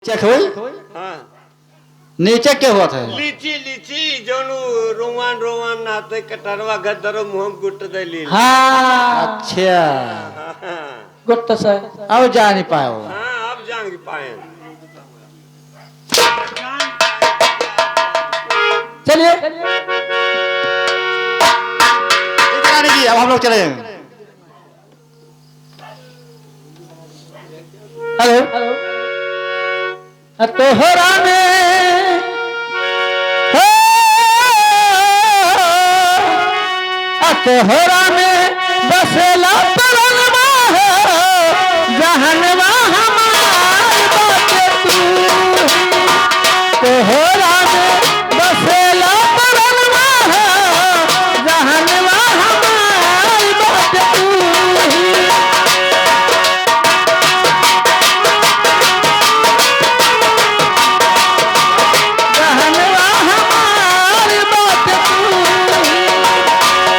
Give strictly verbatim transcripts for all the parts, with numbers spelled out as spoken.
चेक होई? हाँ। नीचे के होत है? लीची, लीची, जोनु रोमान, रोमान नाते कटरवा गदरो मुँह में गुट दे ली। हाँ। अच्छा। हाँ, हाँ। गुट से। अब जान पायो। हाँ, अब जान पाए। चलिए। रानी जी, अब हम लोग चले जाएंगे। हेलो। आ तोहरा में, हो, आ तोहरा में बसेला परनवा हो, जहनवा हमार बाटे तू। तोहरा में बसेला परनवा हो, जहनवा हमार बाटे तू। जहनवा हमार बाटे तू,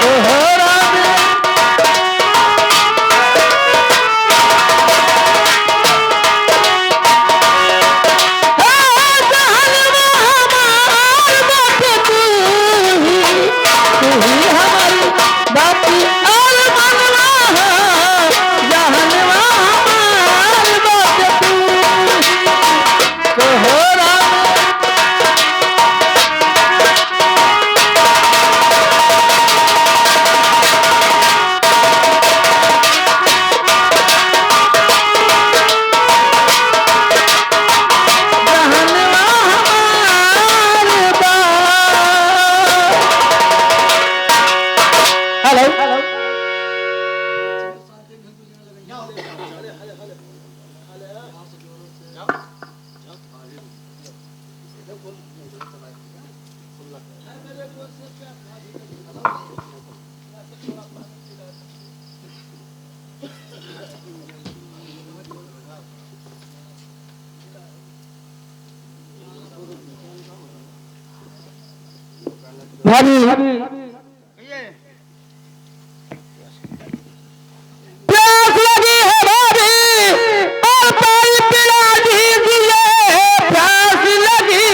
तोहरा में। हे जहनवा हमार बाटे तू ही, तू ही हमार बाटे अरमनवा हो, जहनवा हमार बाटे तू। तोहरा में। जहनवा हमार बा। हेलो। भाभी, प्यास लगी है भाभी, और पानी पिला दीजिए, प्यास लगी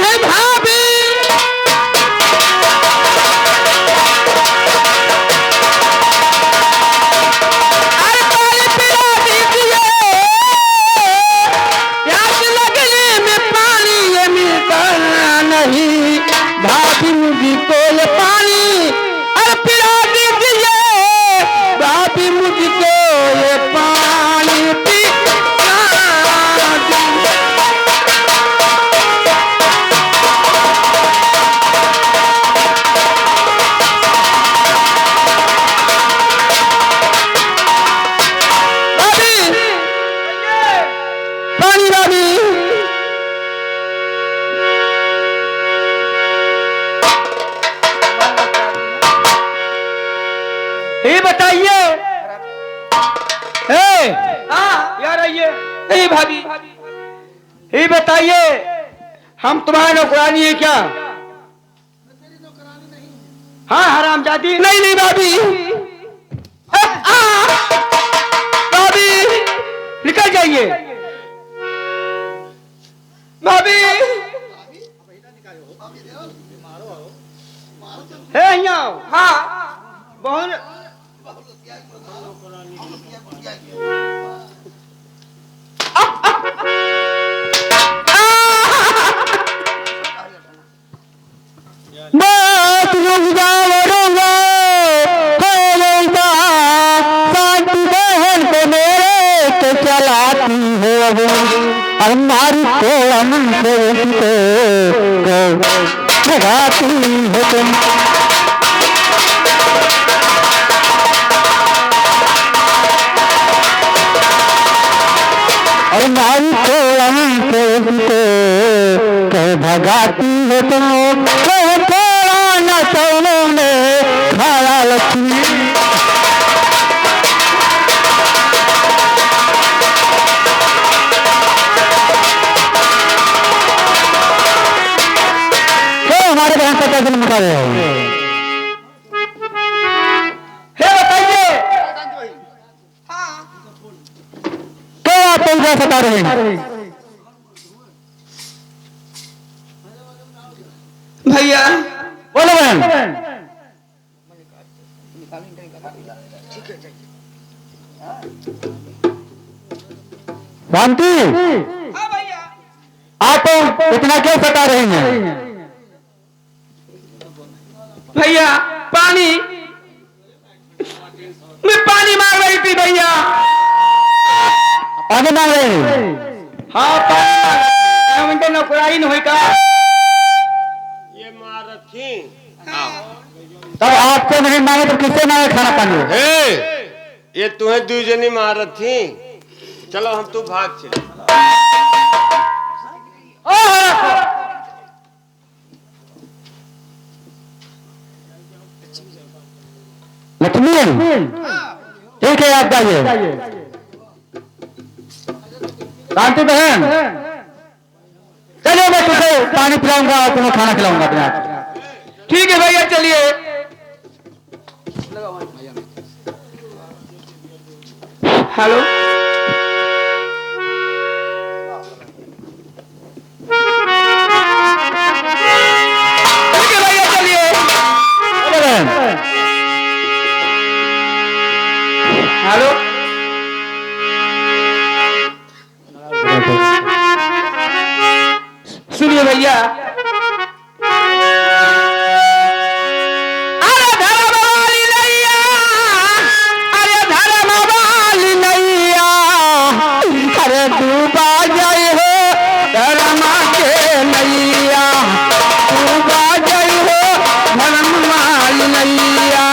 है भाभी। अरे पानी पिला दीजिए, प्यास लगने में पानी ये मिलता नहीं, भाभी मुझको ये पानी, अरे पिला दीजिए, भाभी मुझको ये पानी पिला दीजिए। भाभी, पानी भाभी। ये बताइए, ए, हाँ। यार आइए। नहीं भाभी, ये बताइए, हम तुम्हारे नौकरानी है क्या? हाँ हरामजादी। नहीं, नहीं भाभी। आ, आ, भाभी, निकल जाइए। भाभी। हे हियाँ आओ। हाँ। बहुत बहुत रुक जाओ, रुक जाओ, हो रुक जाओ, शांति बहन को मेरे के चलाती हो, और मारी को अमन को उनको को भगाती हो तुम। और मारी को अमन को उनको को भगाती हो तुम, को थोड़ा न सोने में खाया लक्ष्मी। तो हमारे बहन का कैसे निकाले हो? हे बताइए, क्या आप पैसा सता रहे हैं? बोलो बहन। शांति, हाँ भैया। आप इतना क्यों सता रही हैं? भैया, पानी, मैं पानी मांग रही थी भैया। पानी मांग रही? हाँ, पानी मांग रही। हम इनके नौकरानी नहीं का? ये मारत थी। तब आपसे नहीं मांगे तो किससे मांगे खाना पानी? हे, ये तुम्हें दू जनी मारत थी। चलो, हम तू भाग चले। लक्ष्मी, ठीक है, आप जाइए। शांति बहन, चलिए, मैं तुझे पानी पिलाऊंगा और तुम्हें खाना खिलाऊंगा अपने हाथ से। ठीक है भैया, चलिए। हेलो। ठीक है भैया, चलिए। हेलो। सुनिए भैया। अरे धर्म वाली नैया, अरे धर्म वाली नैया, अरे डूबा जाई हो धर्म के नैया, डूबा जाई हो धर्म वाली नैया।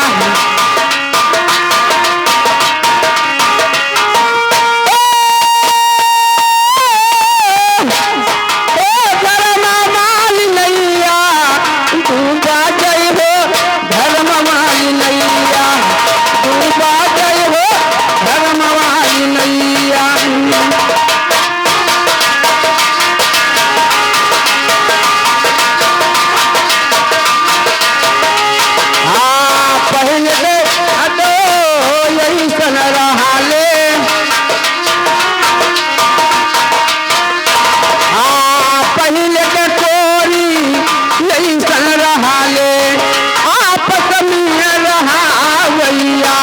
ओ धर्म वाली नैया, डूबा जाई हो धर्म वाली नैया, डूबा जाई हो धर्म वाली नैया। हाँ, पहिले के अदो यही सन रहा ले। हाँ, पहिले के कोरी यही सन रहा ले। आपस में रहा भैया।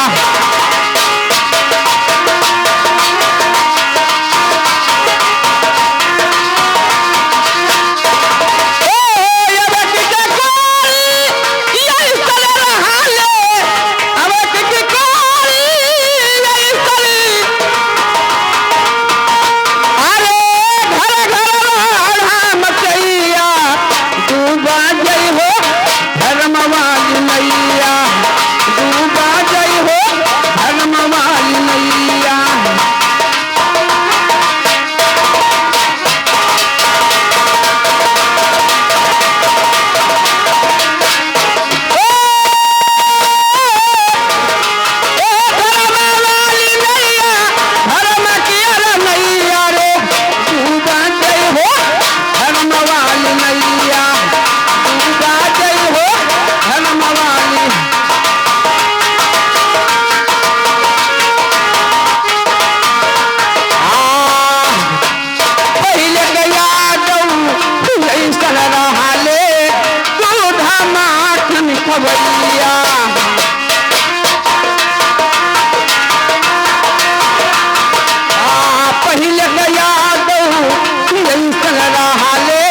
पहिले के यादव अइसन रहा ले, दूध माखन खवैया। आ, पहिले के यादव अइसन रहा ले,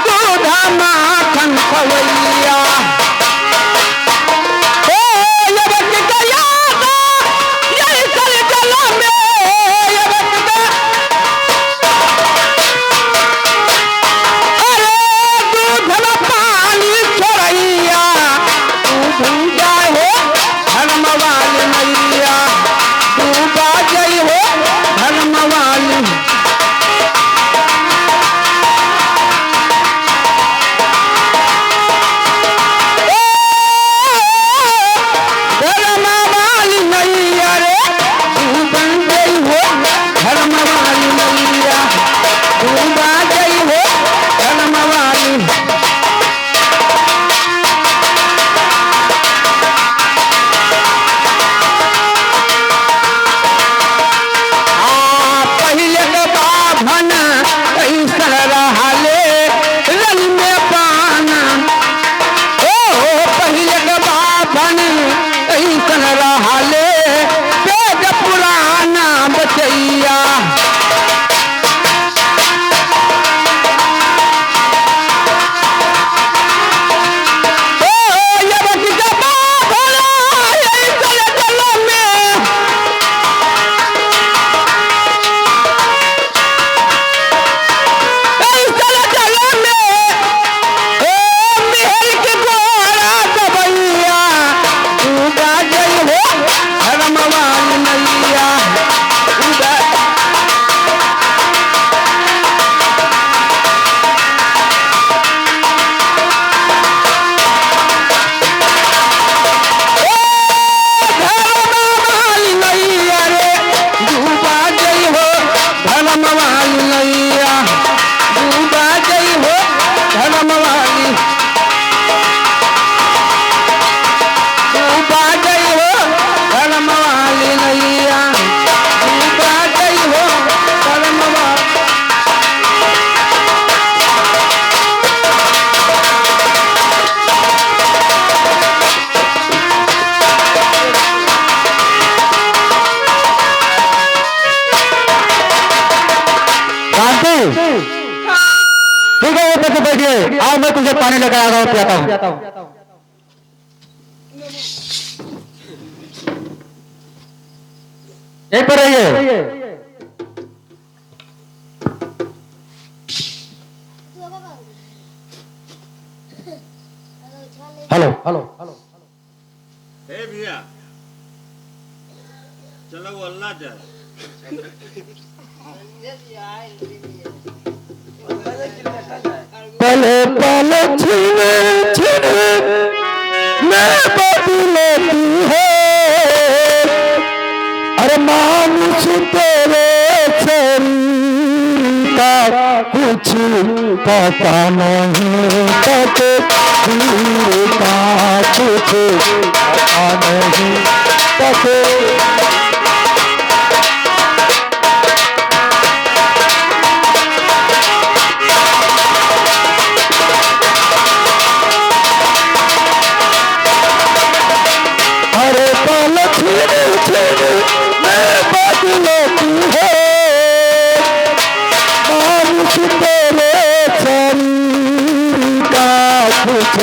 दूध माखन खवैया। ठीक है, ऊपर से बैठिए। आओ, मैं तुझे पानी लेकर आ रहा हूँ, पियाता हूँ। यहीं पर रहिए। Hello, hello, hello. ए भैया, चलो वो अल्लाह जाए। पल पल छिन छिन में बदलती है, अरे मानुष तेरे शरीर का कुछ पता नहीं, तकदीर का कुछ पता नहीं, तकदीर। अरे पल छिन छिन में बदलती है, मानुष तेरे शरीर का कुछ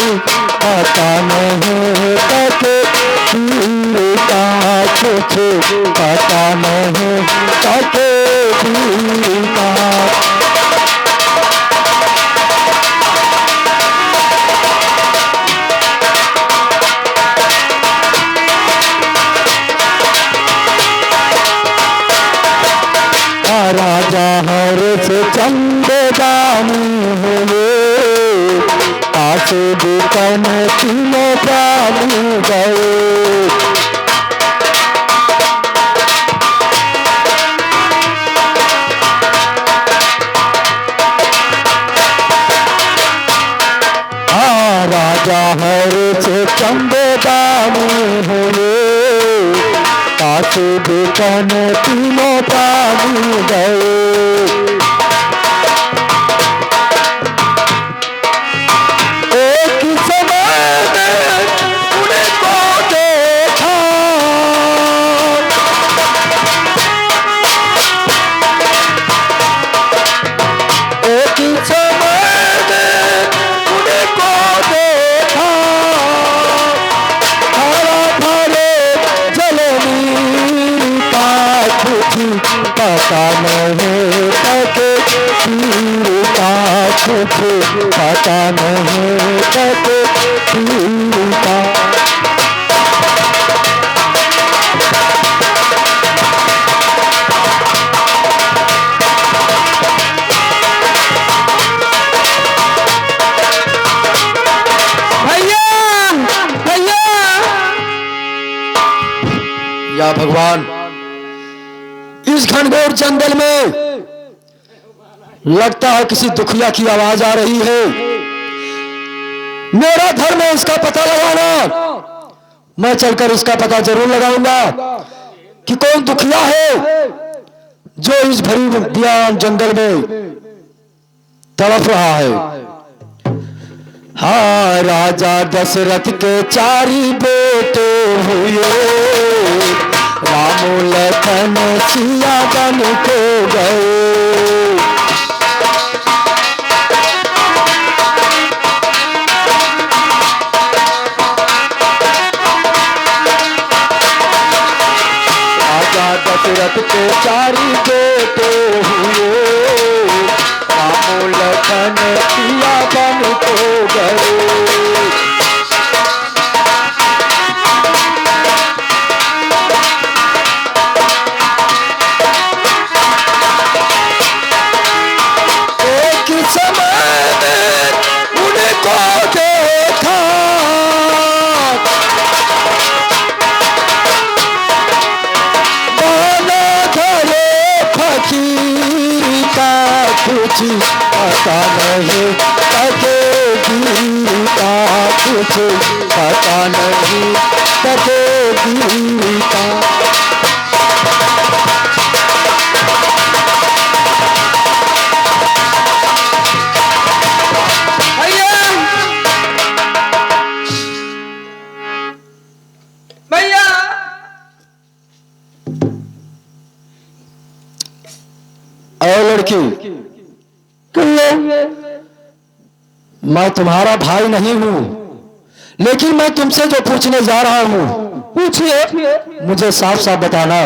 पता नहीं, तकदीर का कुछ पता नहीं, तकदीर का। राजा हर्ष चंद दानी हुए, काशी बिकन तीनों प्राणी गए। हाँ, राजा हर्ष चंद दानी हुए, काशी बिकन तीनों प्राणी गए। एक समय में उनको देखा, एक समय में उनको देखा, हरा भरे जल नीर का कुछ पता नहीं, तकदीर का कुछ पता नहीं, तकदीर का। भैया, भैया। या भगवान, इस घनघोर जंगल में लगता है किसी दुखिया की आवाज आ रही है। मेरा धर्म है इसका पता लगाना। मैं चलकर इसका पता जरूर लगाऊंगा कि कौन दुखिया है जो इस भरी बियान जंगल में तड़प रहा है। हाँ, राजा दशरथ के चारी बेटे हुए, राम लखन सिया बन के गए। राजा दशरथ के चारी बेटे हुए, राम लखन सिया बन को गए। एक समय में उनको देखा, बाला धरे फकीर का कुछ पता नहीं, तकदीर का कुछ पता नहीं, तकदीर का। भैया, भैया। और लड़की, कहिए। मैं तुम्हारा भाई नहीं हूँ, लेकिन मैं तुमसे जो पूछने जा रहा हूँ, पूछिए। मुझे साफ साफ बताना।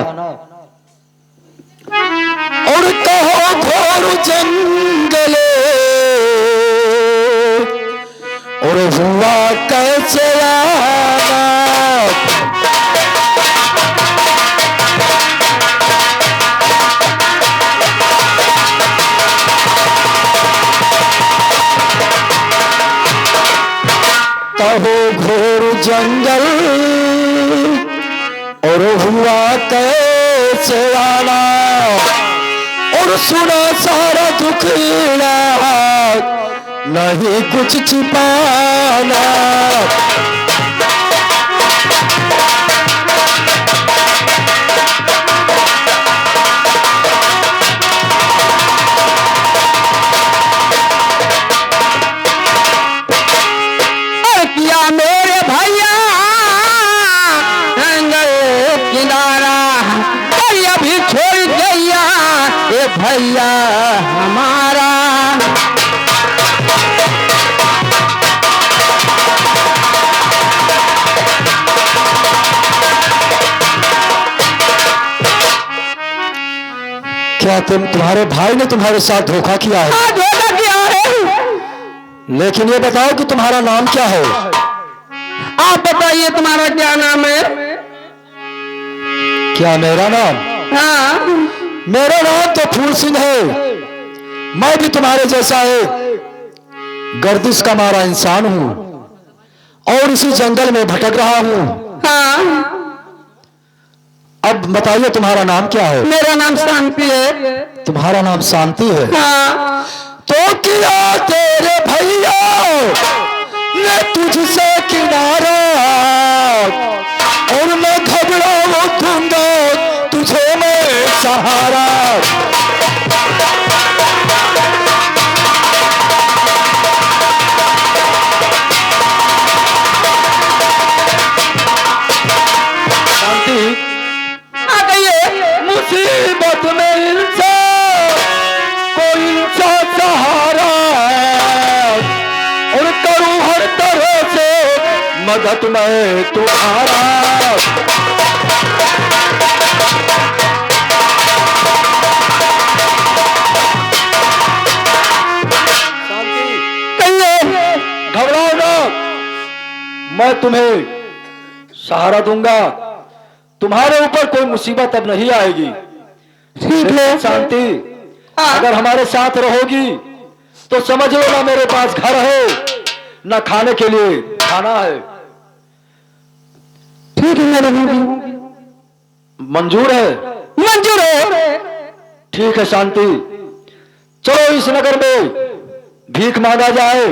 और कहो घोर जंगल और हुआ कैसे आना। कहो घोर जंगल और हुआ कैसे आना, और सुना सारा दुख ना, नहीं कुछ छिपाना। अरे किया मेरे भैया जंगल किनारा, अरे अभी छोड़ गया ये भैया हमारा। क्या तुम, तुम्हारे भाई ने तुम्हारे साथ धोखा किया है? हाँ, धोखा किया है। लेकिन ये बताओ कि तुम्हारा नाम क्या है? आप बताइए, तुम्हारा क्या नाम है? क्या मेरा नाम? हाँ। मेरा नाम तो फूल सिंह है। मैं भी तुम्हारे जैसा एक गर्दिश का मारा इंसान हूँ और इसी जंगल में भटक रहा हूँ। हाँ। अब बताइए, तुम्हारा नाम क्या है? मेरा नाम शांति है। तुम्हारा नाम शांति है? हाँ। तो किया तेरे भैया ने तुझसे किनारा, और मैं घबराओ दूंगा तुझे मैं सहारा। शांति। आ गई है। मुसीबत में इंसान को इंसान सहारा, और करूँ हर तरह से मदद मैं तुम्हारा। शांति। कहिए। घबराओ ना, मैं तुम्हें सहारा दूंगा। तुम्हारे ऊपर कोई मुसीबत अब नहीं आएगी। ठीक है। शांति, हाँ। अगर हमारे साथ रहोगी तो समझ लो ना मेरे पास घर है, ना खाने के लिए खाना है। ठीक है, मैं रहूंगी। मंजूर है? मंजूर है। ठीक है शांति, चलो इस नगर में भीख मांगा जाए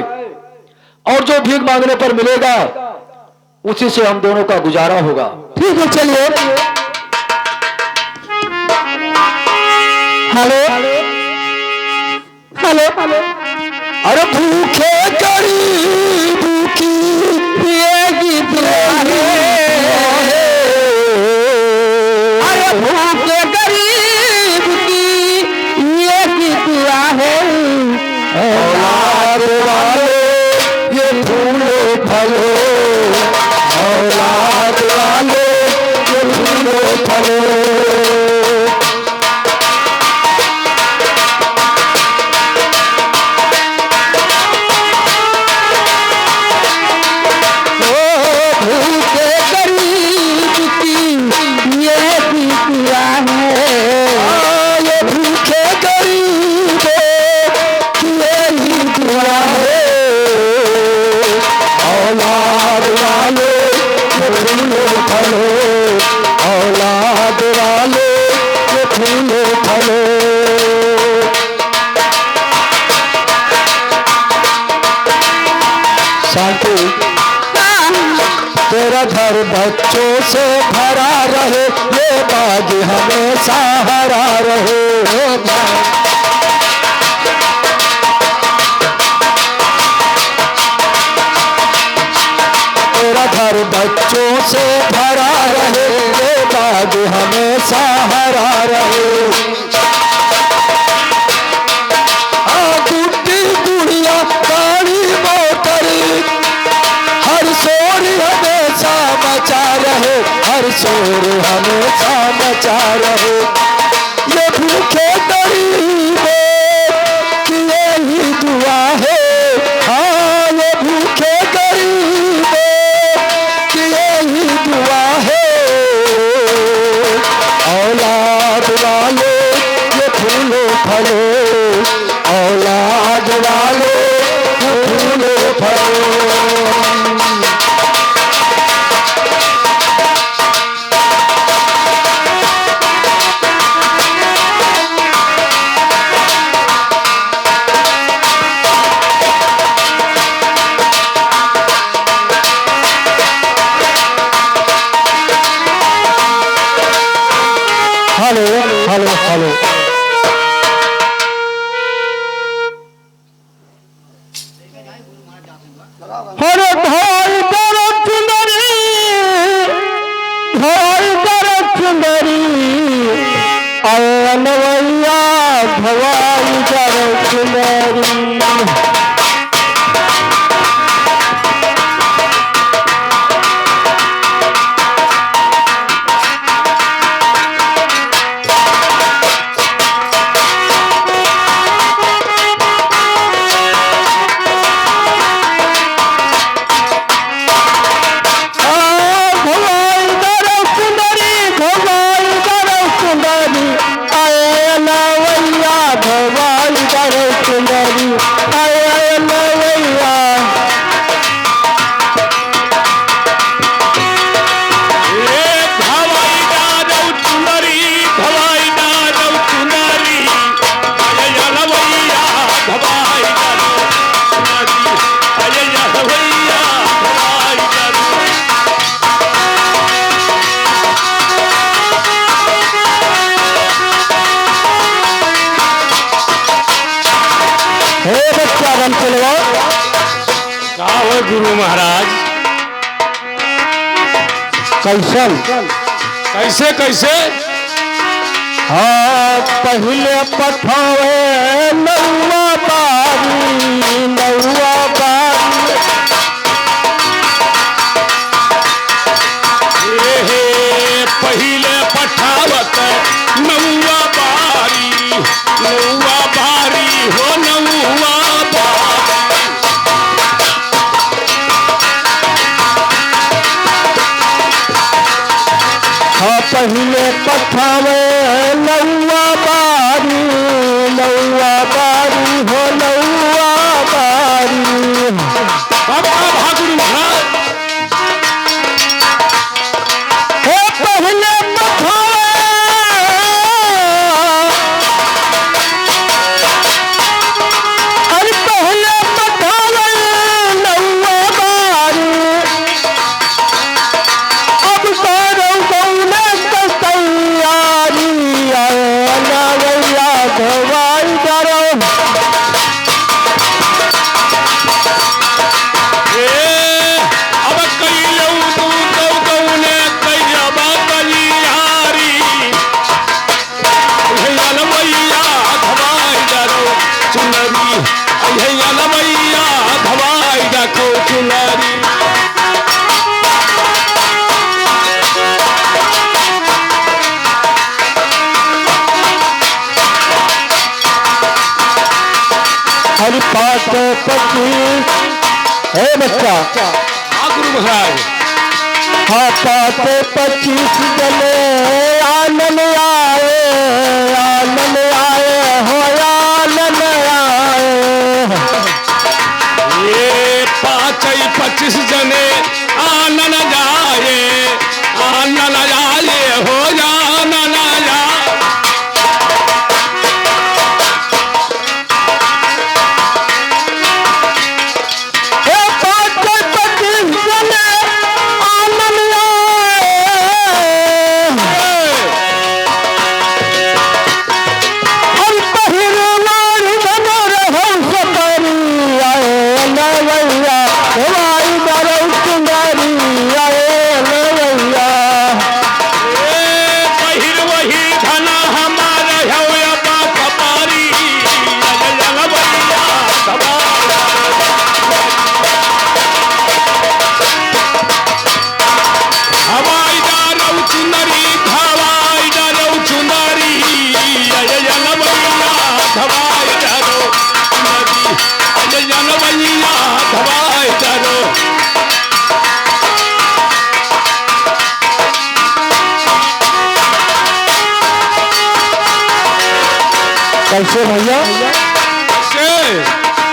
और जो भीख मांगने पर मिलेगा उसी से हम दोनों का गुजारा होगा। ठीक है, चलिए। Hello, hello, hello. अरे भूखे गरीब की ये गीत है। अरे भूखे गरीब की ये गीत है। औलाद वाले ये फूलो फलो, औलाद वाले ये फूलो फलो। ओ भूखे गरीब की ये गीतिया है। आ, ये भूखे गरीबों की यही दुआ है। औलाद वाले ये फूलो फलो, औलाद वाले ये फूलो फलो। शांति। तेरा घर बच्चों से भरा रहे, ये बाग हमेशा हरा रहे। तेरा घर बच्चों से भरा रहे, ये बाग हमेशा हरा रहे। हाँ, तू वाले फूल फल। Hello, hello, hello. अरे भाई दर चुनरी, भाई दर चुनरी, अरे अनवैया भाई दर चुनरी। ए भवाई डारौ चुनरी, भवाई डारौ चुनरी, अये अलवैया भवाई डारौ चुनरी, अये अलवैया भवाई डारौ। हे बच्चा बन चलवा। का हो गुरु महाराज? कैसन? कैसे, कैसे? हाँ, पहिले पठावे नौवा बारी, नौवा बारी। ए हे, पहिले पठावत नौवा बारी, नौवा बारी हो, नौवा बारी। हाँ, पहिले पठावे नौवा बारी, नौवा बारी हो, नौवा बारी। बाबा भागुर महाराज। हे पहिले पठावे, अरे पहिले पठावे नौवा बारी। अब करो कौने क तैयारी, आए नवैया धवाई डरो। ए, अब कइलऊ तू तो कौने कइलबा तैयारी। अइहै अलवैया धवाई डरो चुनरी, अइहै अलवैया धवाई डरो चुनरी। हरि पाँच पच्चीस, हे बच्चा। हाँ गुरु महाराज। हाँ, पाँच पच्चीस जने आनन आए, आनन आए हो, आनन आए। ये पाँच पच्चीस जने आनन आए, आनन आए हो, आनन आए। हे पाँच पच्चीस जने आनन आए। हम पहिरवार बन रहौ सपरी आए नवैया, हवाई डरौ चुनरी आए नवैया। ए, पहिर वही धना हमार हौ या बाप पारी, अरे अलवैया सवार। हवाई डारौ चुनरी, हवाई डारौ चुनरी, अरे अलवैया हवाई डारौ चुनरी, अरे अलवैया हवाई डारौ। कैसे भैया? कैसे?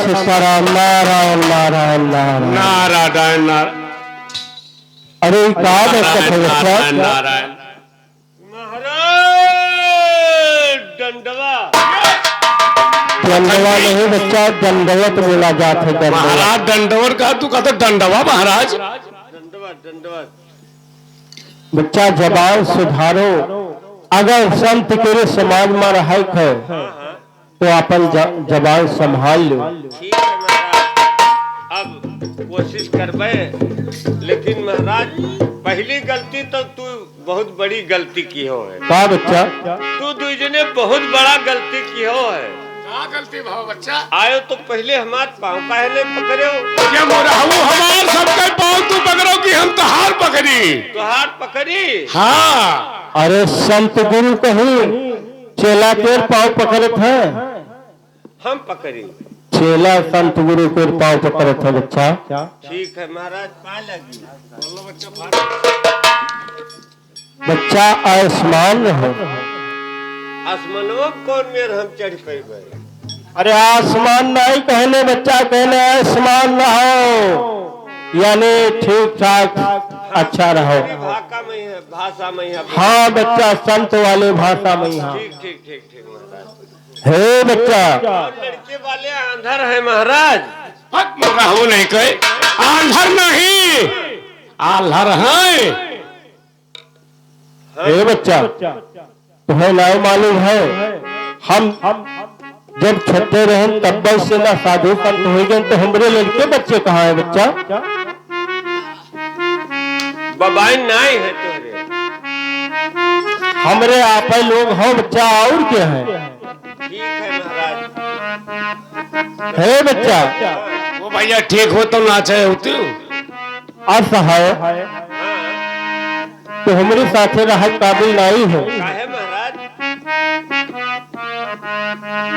सीताराम, नारायण, नारायण, नारायण। नारायण, नारायण। अरे, ई का नारायण, देखत हो, नारायण, सर? नारायण। महाराज, डंडवा। डंडवा नहीं बच्चा, दंडवत बोला जात है, दंडवत। महाराज, डंडवत का तू कहते डंडवा महाराज? डंडवा, डंडवा। बच्चा, जबान सुधारो। अगर संत के समाज में रहे है, हाँ, हाँ। तो अपन ज-, जबान संभाल लो। ठीक है महाराज, अब कोशिश करबे, लेकिन महाराज, पहली गलती तो तू बहुत बड़ी गलती किहो है। का बच्चा? तू दुई जने बहुत बड़ा गलती किहो है। का गलती भाव बच्चा? आयो तो पहले हमार पाँव काहे नहीं पकड़ो? ये मोरहू हमार सबके पाँव तू पकड़ो कि हम तोहार पकड़ी? तोहार पकड़ी? हाँ। अरे संत गुरु कहीं चेला के पाँव पकड़त है। हम पकड़ी। चेला संत गुरु के पाँव पकड़त है बच्चा। ठीक है महाराज, पा लगी। बच्चा आसमान रहो। आसमानवा कौन मेर हम चढ़ पइबे? अरे आसमान नहीं कहने बच्चा, कहने आसमान रहो, यानी ठीक ठाक अच्छा रहो। भाषा में है, भाषा में है। हाँ बच्चा, संत वाले भाषा में, हाँ। ठीक, ठीक, ठीक, ठीक महाराज। हे बच्चा। और लड़के वाले आंधर है महाराज। हक में रहो नहीं कहे, आंधर नहीं, आल्हर है। हाँ। हे बच्चा, तुम्हें नाय मालूम है, हम जब छोटे रहन तब से ना साधु संत हो गए, तो हमरे लड़के बच्चे कहाँ है बच्चा? बबाई नाई है तोहरे। हमरे आपे लोग हो बच्चा, और क्या है? ठीक है महाराज। हे बच्चा। वो भैया ठीक हो तो नाचे होती। अस है। हाँ। तो हमरे साथे रहे काबिल नाई हो। काहे महाराज?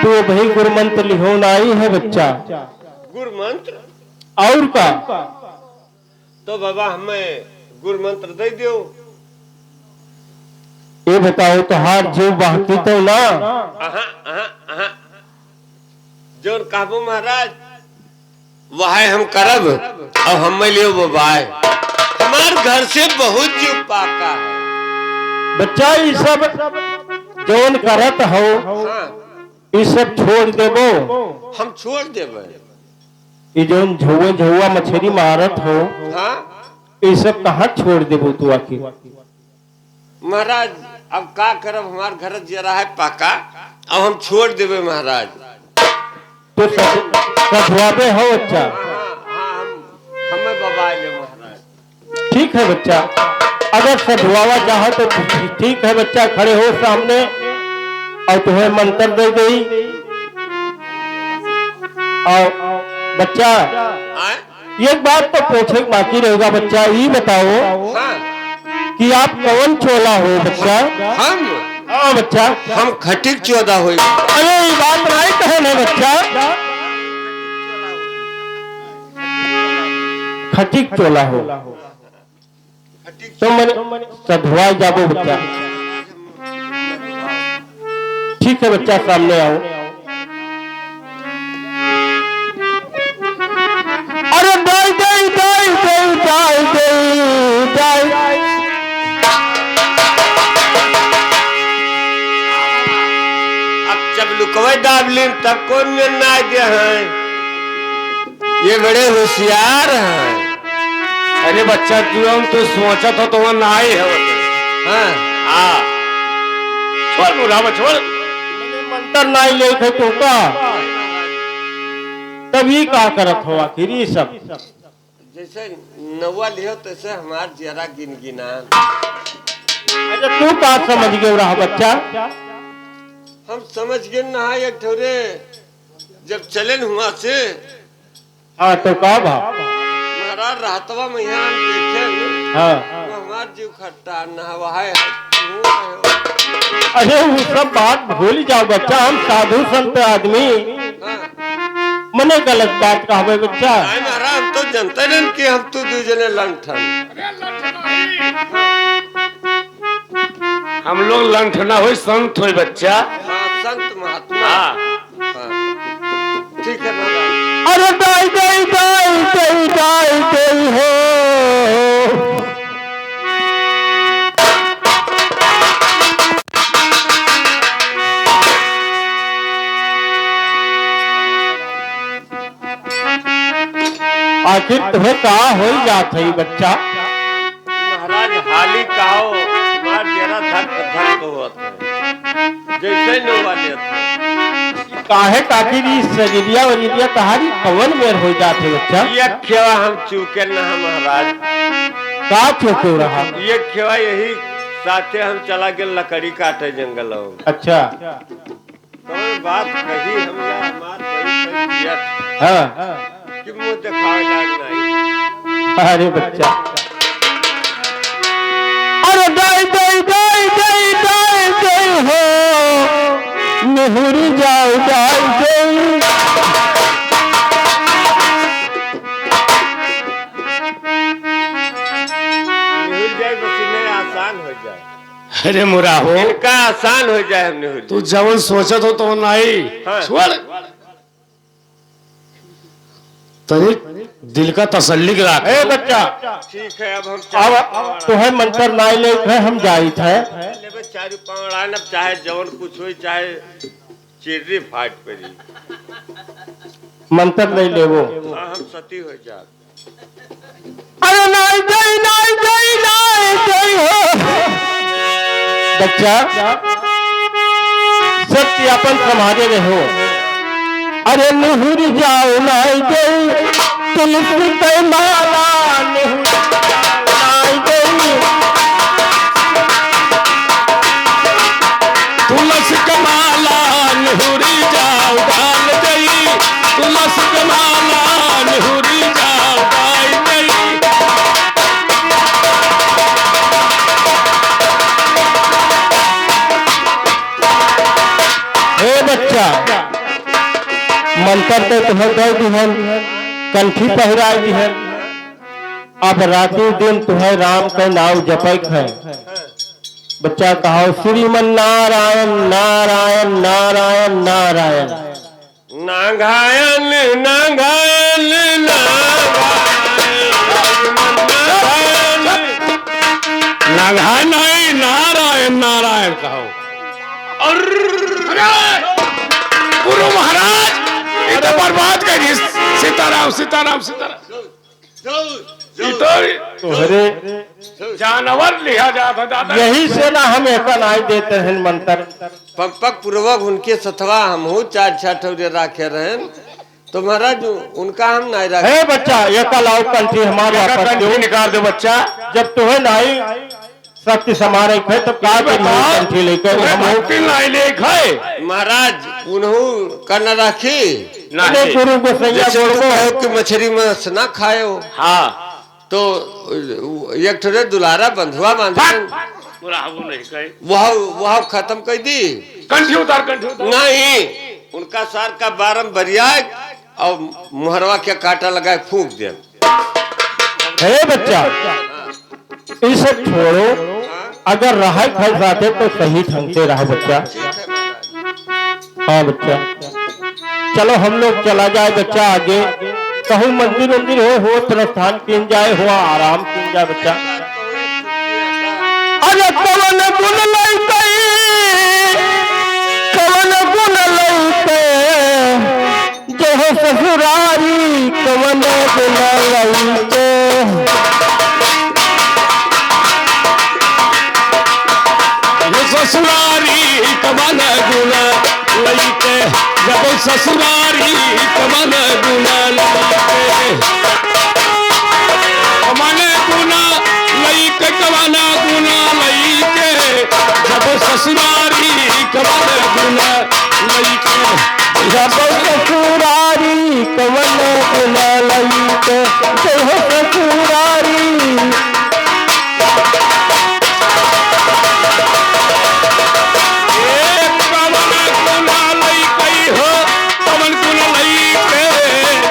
तो भाई गुरमंत्र लिहो नाई है बच्चा। गुरमंत्र? और का? तो बाबा हमें गुरमंत्र दे दियो। ये बताओ, तोहार जीव बहकी तो ना? अहाँ, अहाँ, अहाँ। जोन कहबो महाराज, वह हम करब, और हमें लियो बबाय। हमार घर से बहुत जीव पाका है। बच्चा, ये सब जोन करत हो, हाँ। ये सब छोड़ देबो? हम छोड़ देबे। ये जोन झौआ झौआ मछरी मारत हो, हाँ। ये सब कहाँ छोड़ देबो तू आखिर? महाराज, अब का करब, हमार घर जरा है पाका, अब हम छोड़ देबे महाराज। तो सध-, सधवाबे हो बच्चा? हाँ, हाँ, हाँ, हम, हमें बबाय ले महाराज। ठीक है बच्चा, अगर सधवावा चाहो तो ठीक है बच्चा, खड़े हो सामने और तुम्हें मंत्र दे गई। और बच्चा, आए? एक बात तो पूछे के बाकी रहेगा बच्चा, ये बताओ हाँ। कि आप कौन चोला हो बच्चा? हम? हाँ बच्चा। हम खटिक चोदा होई। अरे ये बात नहीं कहे नहीं बच्चा, खटिक चोला हो। तो मने सधवाई जाबो बच्चा। ठीक है बच्चा, सामने आओ। अरे दाई, दाई, दाई। अब जब लुकवे दाब लीन, तब कौन में ना दे हैं? ये बड़े होशियार हैं। अरे बच्चा, तू हम तो सोचत हो तो वहाँ ना आए हो। हाँ। हाँ। छोड़ बुढ़ावा, छोड़। मंत्र ना ले थे तो का? तब ये का करत हो आखिर ये सब? जैसे नौवा लिहो तैसे हमार जरा गिनगिना। अच्छा, तू का समझ गए रहा बच्चा? हम समझ गए ना एक ठोरे जब चले न हुआ से। हाँ, तो का भा? महाराज, रहतवा में यहाँ हम देखे न, हाँ। तो हमार जीव खट्टा न हवा है, तू है हो। अरे, वो सब बात भूल जाओ बच्चा, हम साधु संत आदमी। हाँ। मने गलत बात कहबे बच्चा। नहीं महाराज, हम तो जनते नहीं कि हम तू दू जने लंठन। हम लोग लंठ ना होई, संत होई बच्चा। हाँ, संत महात्मा। हाँ। हाँ। ठीक है महाराज। अरे दाई, दाई, दाई, दाई, दाई, दाई हो। आखिर तुहे का होई जात है बच्चा? महाराज, हाली कहो, हमार जरा धक धक होत है, जैसे नौवा लेत है। काहे काकी जी, सजरिया वजरिया तहारी कवन मेर हो जात है बच्चा? ये खेवा हम चूके न है महाराज। का चूके रहा? ये खेवा यही साथे हम चला गेल लकड़ी काटे जंगल हो। अच्छा। कौन बात कही हमला हमार बड़ी बड़ी दिया हाँ। कि मुंह दिखावे लाग नहीं। अरे बच्चा। अरे दाई, दाई, दाई, दाई, दाई, दाई हो, निहुरी जाओ, दाई, दाई। निहुर जाए, बस इन्हें आसान हो जाए। अरे मुराहो। इनका आसान हो जाए, हमने हो तू जाए। जवन सोचत हो तो नाई। हाँ। छोड़। तनी दिल का तसल्ली के राख। ए बच्चा। ठीक है, अब हम अब तुहे मंत्र नाई लेत है, हम जाइत है। लेबे चारू पाँव अड़ान, अब चाहे जवन कुछ होई, चाहे चिर्री फाट पड़ी। मंत्र नहीं लेबो। हाँ, हम सती हो जात। अरे नाई जाई, नाई जाई, नाई जाई हो। बच्चा, सत्य अपन समाजे में हो। अरे निहुर जाओ नाई जाई, तुलसी के माला निहुर जाओ नाई जाई। तुलस के माला निहुरी जाओ डाल दई, तुलस के माला निहुरी जाओ डाल दई। ए बच्चा, मंत्र तो तुम्हें दे दिहन, कंठी पहिराई दिहन, अब राती दिन तुम्हें राम के नाव जपैक है। बच्चा कहो, श्रीमन नारायण, नारायण, नारायण, नारायण। नाघायन, नाघायन, नाघायन, नाघायन। नाघायन नहीं, नारायण, नारायण कहो। अरे, गुरु महाराज, ये तो बर्बाद कर दी। सीताराम, सीताराम, सीताराम। ई तो तोहरे जानवर लिहा जात है दादा। यही से ना हम एका नाई देते हैं मंत्र। पग पग पूर्वक उनके सथवा हमहू चार छह ठौरे राखे रहन, तो महाराज उनका हम नाई राखे। हे बच्चा, एका लाओ कंठी हमारे एका वापस कंठी दो। निकाल दे बच्चा। जब तुम्हें नाई शक्ति समारे थे, तब का ये करी बताओ, कंठी लेकर तुम्हें हम भक्ति नाई लेख है। महाराज, उन्हों का न राखी। नहीं। अपने गुरु गोसैया जैसे तू बोलबो। कहो कि मछरी मांस ना खायो। हाँ। तो एक ठो रे दुलारा बंधुआ बांधे। बुलाबो नहीं कहे। वह, वह खत्म कर दी। कंठी उतार, कंठी उतार। नहीं, उनका सार का बारम बरिया और मुहरवा के कांटा लगाए फूंक दे। हे बच्चा, ई सब छोड़ो, अगर रहे खाए साथे तो सही ढंग से रहो बच्चा। हाँ बच्चा, चलो हम लोग चला जाए बच्चा आगे, कहूँ मंदिर उंदिर हो, हो प्रस्थान कीन जाए, हो आराम कीन जाए बच्चा। अरे कवन गुण लइतई, कवन गुण लइतई, जय हो ससुरारी कवन गुण लइके। जय हो ससुरारी कवन गुण लइके, जय हो ससुरारी कवन गुण लइके। कवन गुण लइके, कवन गुण लइके, जय हो ससुरारी कवन गुण लइके। जब ससुरारी कवन गुण लइके, जय हो ससुरारी। ए, कवन गुण लइके हो, कवन गुण लइके,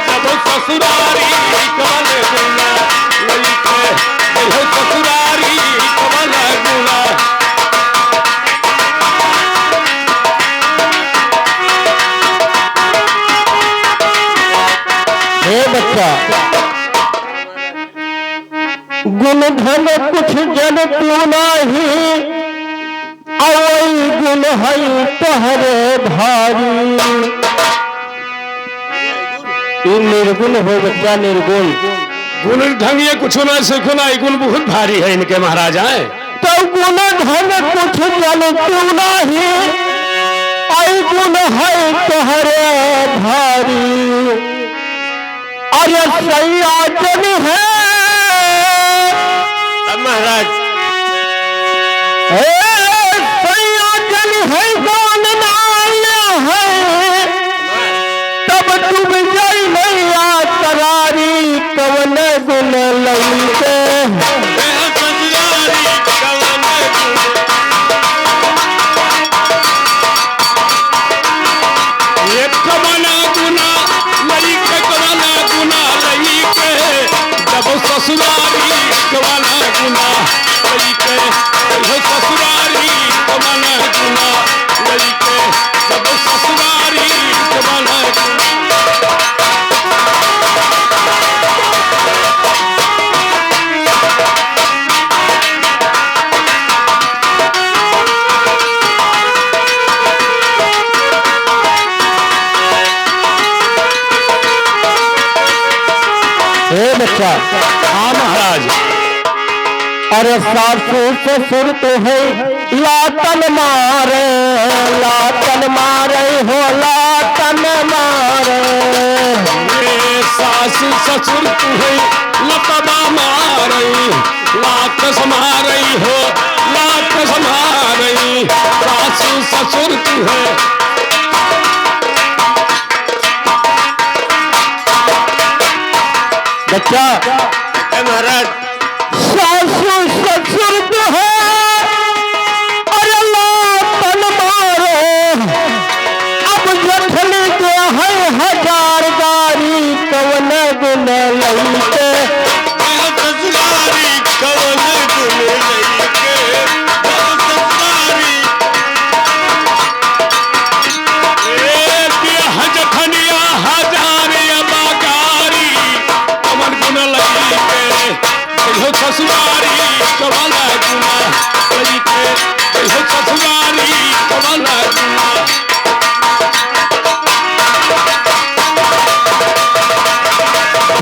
जब गुण धन कुछ जन तू नाही, अवै गुण है तोहरे भारी। ई निर्गुण हो बच्चा, निर्गुण। गुण ढंग ये कुछ ना सीखो ना, ई गुण बहुत भारी है इनके महाराज हैं। तो गुण धन कुछ जन तू नाही, अवै गुण है तोहरे भारी। अरे सैया जन है। अब महाराज। ए सैया जन है, कवन नाल है, तब डूब जाई नैया तरारी, कवन गुण लइके। ये कवन गुना लइके, कवन गुना लइके, जब ससुरारी कवन गुना लइके, जब ससुरारी कवन गुना लइके, जब ससुरारी कवन गुना। हे बच्चा। हाँ महाराज। अरे सासू ससुर तो है लातन मारे, लातन मारे हो लातन मारे। ए सासू ससुर तू है लतबा मारे, लात समारई हो, लात समारई, सासू ससुर तू है। बच्चा। ए महाराज। सासू ससुर तू है, अरे लातन मारे, अब जठली दे है हजार गारी, कवन गुण लइके। ससुरारी कवन गुण लइके, ससुरारी। ए, देह जखनिया हजार अबकारी, कवन गुण लइके। जइहो ससुरारी कवन गुण लइके, जइहो ससुरारी कवन गुण।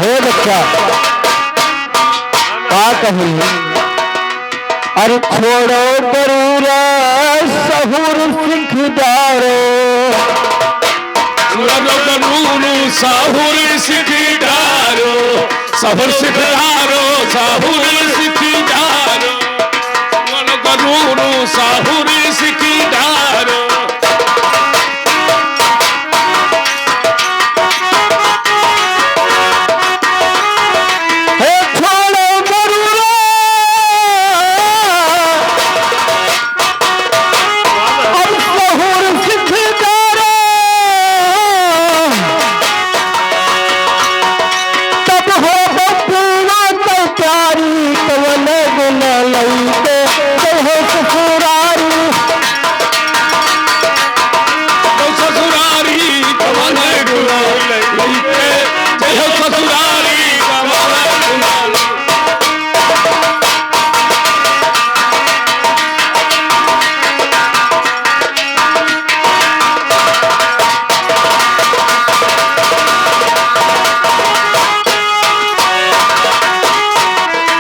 हे बच्चा, का कहूँ? अरे छोड़ो गरूरा सहूर सिख डारो। छोड़ो गरूर सहूर सिख डारो, सहूर सिख डारो, सहूर सिख डारो। छोड़ो गरूर सहूर सिख डारो। हे छोड़ो गरूरा, अब सहूर सिख डारो, तब हो बबुआ के प्यारी, कवन गुण लइके, जइहो ससुरारी। जइहो ससुरारी, कवन गुण लइके, जइहो ससुरारी, कवन गुण।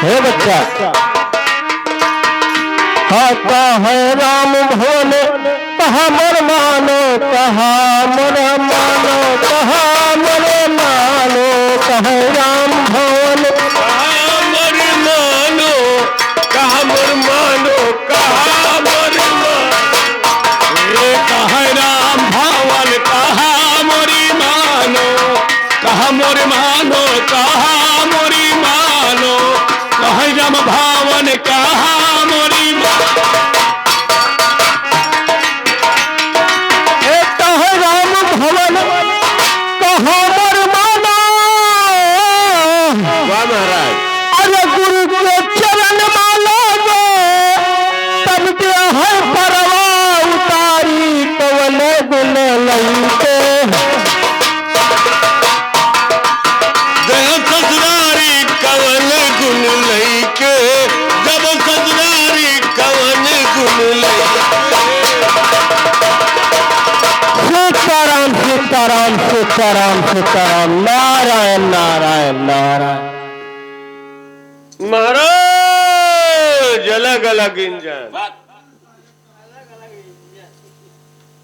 हे बच्चा, हाँ, कहे राम भवन कहा मोर मानो, कहा मोर मानो, कहा मोर मानो, कहे राम भवन। कहा मोर मानो, कहा मोर मानो, कहा मोर मानो। ए कहे राम भवन कहा मोरी मानो, कहा मोरी मानो, कहा मोरी मानो, कहे राम भवन कहा मोरी मानो। ए कहे राम भवन कहा मोर मानो। राम सीताराम, सीताराम, नारायण, नारायण, नारायण। महाराज, अलग अलग इंजन।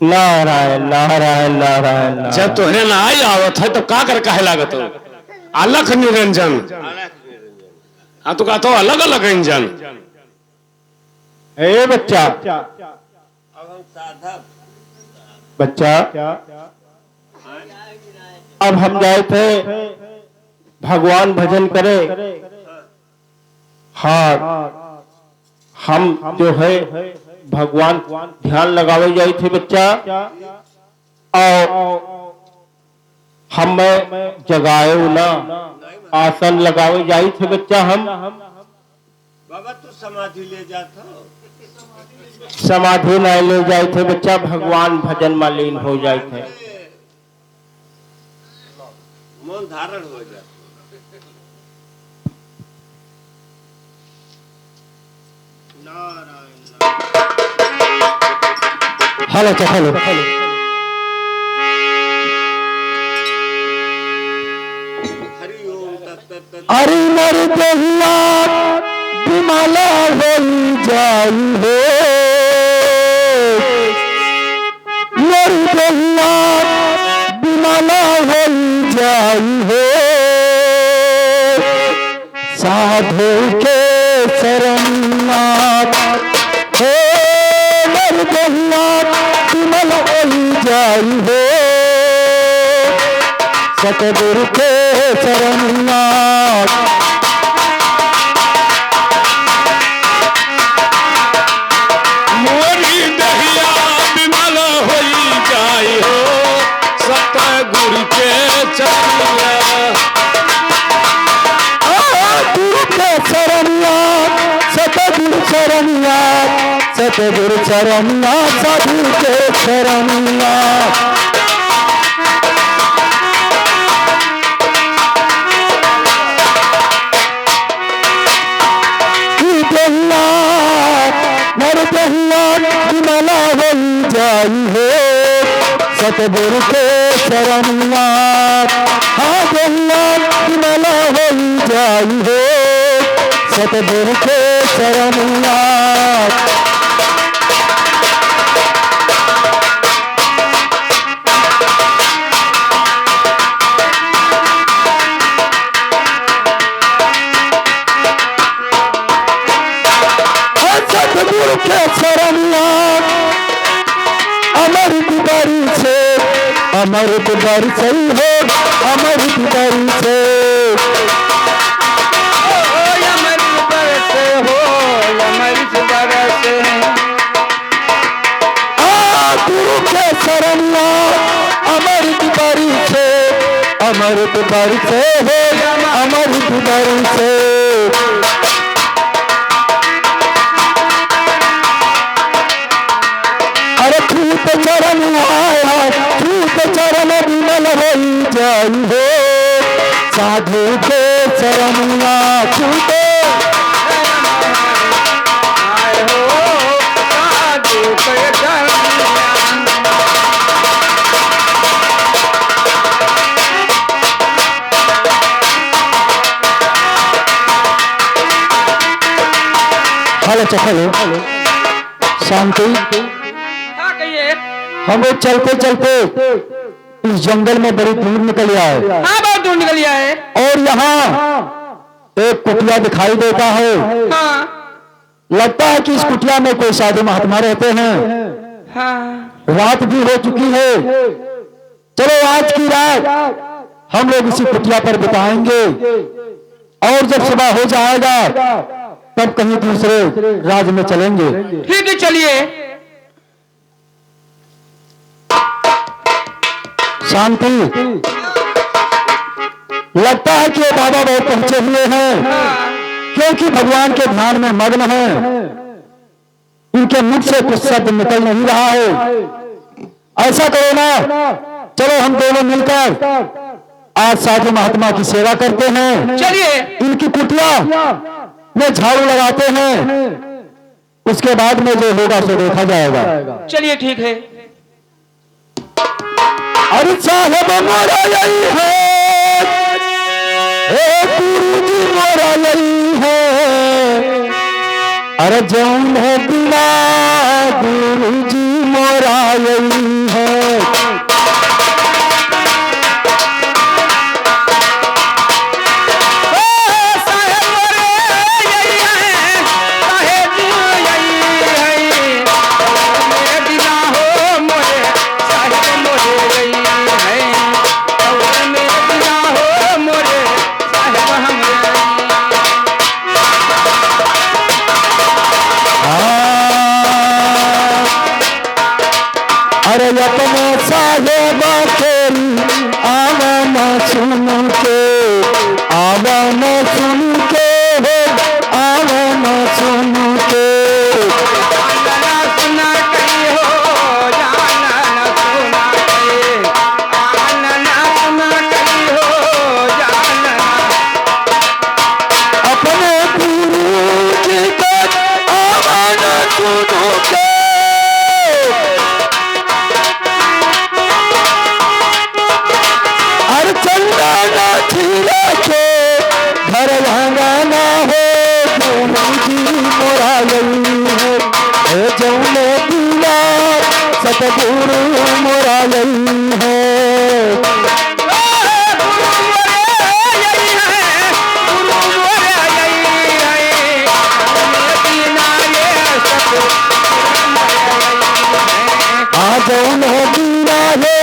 नारायण, नारायण, नारायण, नारायण। जब तोहरे ना आई आवत है, तो का कर कहे लागत हो? अलख निरंजन। हाँ, तो कहत हो अलग अलग इंजन। ए बच्चा, अब हम साधब। बच्चा, अब हम जाइत है भगवान भजन करे। हाँ, हम जो है भगवान ध्यान लगावे जाइत है बच्चा। और हमें जगायो ना, आसन लगावे जाइत है बच्चा। हम बाबा, तू समाधि ले जात हो। समाधि नहीं ले जाइत है बच्चा, भगवान भजन में लीन हो जाइत है। मन धारण हो जात। Narayan, Narayan. Hello, check, hello. हरि ओम तत्सत। अरे मोर देहिया बिमला होई जाई हो, मोर देहिया बिमला होई जाई हो, साधु के शरणिया। हे मोर देहिया बिमल होई जाई हो, सतगुरु के शरणिया। मोरी देहिया बिमल होई जाई हो, सतगुरु के शरणिया। आ, गुरु के शरणिया, सतगुरु शरणिया, सतगुरु शरणिया, साधु के शरणिया। ई देहिया, मोर देहिया, बिमला होई जाई हो, सतगुरु के शरणिया। हाँ, देहिया, बिमला होई जाई हो, सतगुरु के शरणिया। सतगुरु के शरणिया, अमृत बरसे, अमृत बरसे हो, अमृत बरसे। ओ, अमृत बरसे हो, अमृत बरसे। आ गुरु के शरणिया, अमृत बरसे, अमृत बरसे हो, अमृत बरसे। अरे छूत चरण आया, छूत चरण बिमल होई जाई हो। साधु के शरणिया छूटे। आए हो, साधु के शरणिया। Hello, check, hello. शांति। का कहिए? हम लोग चलते चलते इस जंगल में बड़ी दूर निकल आए। हाँ, बहुत दूर निकल आए। और यहाँ एक कुटिया दिखाई देता है। हाँ। लगता है कि इस कुटिया में कोई साधु महात्मा रहते हैं। हाँ। रात भी हो चुकी है। चलो, आज की रात हम लोग इसी कुटिया पर बिताएंगे और जब सुबह हो जाएगा, तब कहीं दूसरे राज्य में चलेंगे। ठीक है, चलिए। शांति। लगता है कि ये बाबा बहुत पहुंचे हुए हैं, क्योंकि भगवान के ध्यान में मग्न हैं, इनके मुख से कुछ शब्द निकल नहीं रहा है। ऐसा करो ना, चलो हम दोनों मिलकर आज साधु महात्मा की सेवा करते हैं। चलिए। इनकी कुटिया में झाड़ू लगाते हैं, उसके बाद में जो होगा सो देखा जाएगा। चलिए, ठीक है। साहेब मोरा अइहैं, ए गुरुजी मोरा अइहैं, अरे जौन है बिना गुरुजी मोरा अइहैं। अरे अपने साहेबा के आवन सुन के, आवन सुन के हो, आवन सुन के। अपने गुरु जी के आवन सुन के। अरे चंदन चीरा के घर आंगना हो, गुरुजी मोरा अइहैं, ए जौने दिया सतगुरु मोरा अइहैं। आ जौने दिया हे